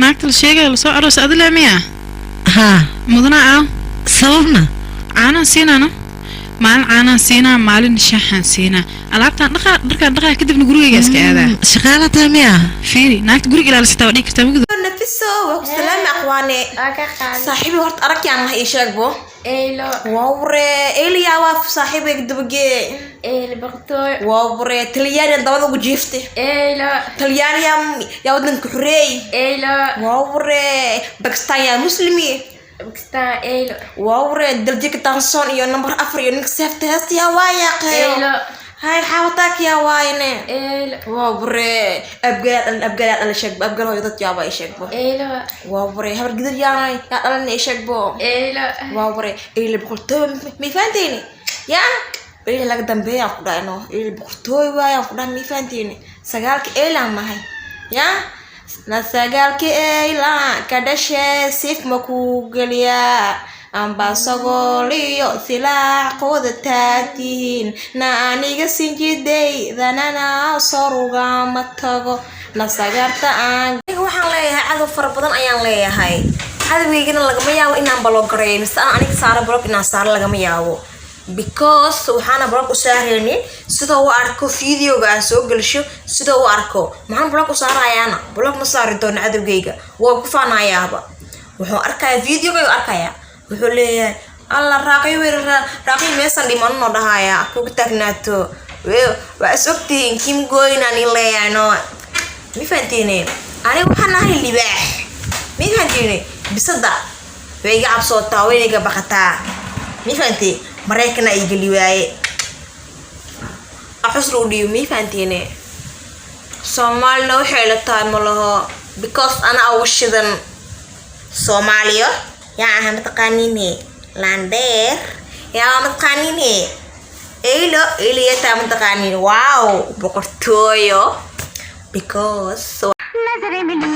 Naagta la sheegaya lasoo aroos adile miya? Haa. Mudana aaw? Sababna? Caanaan siinaano, maalin caanaan siinaa, maalin shaaxaan siinaa, alaabtaan dhaqaa, dharkaan dhaqaa, kadibna gurigayga iska aadaa. Shaqaala taa miya? Fiiri, naagta guriga ilaalisitaa waa dhigi kartaa mugdo. Nafiso, waa ku salaami, aqwaane. Waa ka qaaday. Saaxiibi, horta aragyaan lah, ii sheegbo. Eylo. Wawre, eyliyaa waa saaxiibeyga dabagee. Eylo boqortooyo. Wawre, Talyaaniya dabada ugu jiifte. Eylo. Talyaaniya yaa wadanka xureey. Eylo. Wawre, Bakistan yaa muslimi. Bakistan eylo. Wawre, Daljika Danson iyo number 4 iyo ninka seefta heesta yaa waa yaaqeeyo. Eylo. Hay, xaawataak yaa waayne. Eylo. Wawre, Abgaal dhalan, Abgaal yaa dhalan, sheegbo. Abgaal hooyo dad yaaba, ii sheegbo. Eylo. Wawre, habar gidir yaanay yaa dhalan, ii sheegbo. Eylo. Wawre, eyle boqortooy, may fahanteyni? Yaa eyle laga dambeeyaan ku dhahno, eyle boqortooy waayaan ku dhahay, may fahanteyni? Sagaalka eylaan nahay, yaa na sagaalka eylaan ka dhashee, siif ma ku geliyaa amba sagool iyo silaac quda taagtihiin na aniga sinjiday danana sorugama tago na sagaarta aan. Waxaan leeyahay cadow fara badan ayaan leeyahay. Cadowgeygana lagama yaabo inaan block gareeyo mise aan aniga saaro block, inaan saaro lagama yaabo, because waxaana block u saaraynin sidoo u arko videoga aan soo gelisho. Sidoo u arko maxaan block u saarayaana? Block ma saari doono cadowgeyga, waa ku faanayaaba. Wuxuu arkayaa videoga, arkayaa, wuxuu leeyahay, "Alla, Raaqyo weer, Raaqyo meesan dhimanno," dhahayaa kugu taagnaato. Waa is ogtihiin kim goynaan in leeyahay, no? Ma fahantiine? Aniga waxaan ahay libaax, ma fahantiine? Bisada way iga cabsootaa, wayna iga baqataa, ma fahantee? Maraykana iga liwaaye xusra u dhiibo, ma fahantiine? Soomaalina waxay la tahay ma laho, because ana ugu shidan Soomaaliya. Yaa aha mataqaaniine? Landheer yaa mataqaaniine? Eylo, eyliyataa mataqaaniin? Wow, boqortooyo, because नजरें मिली।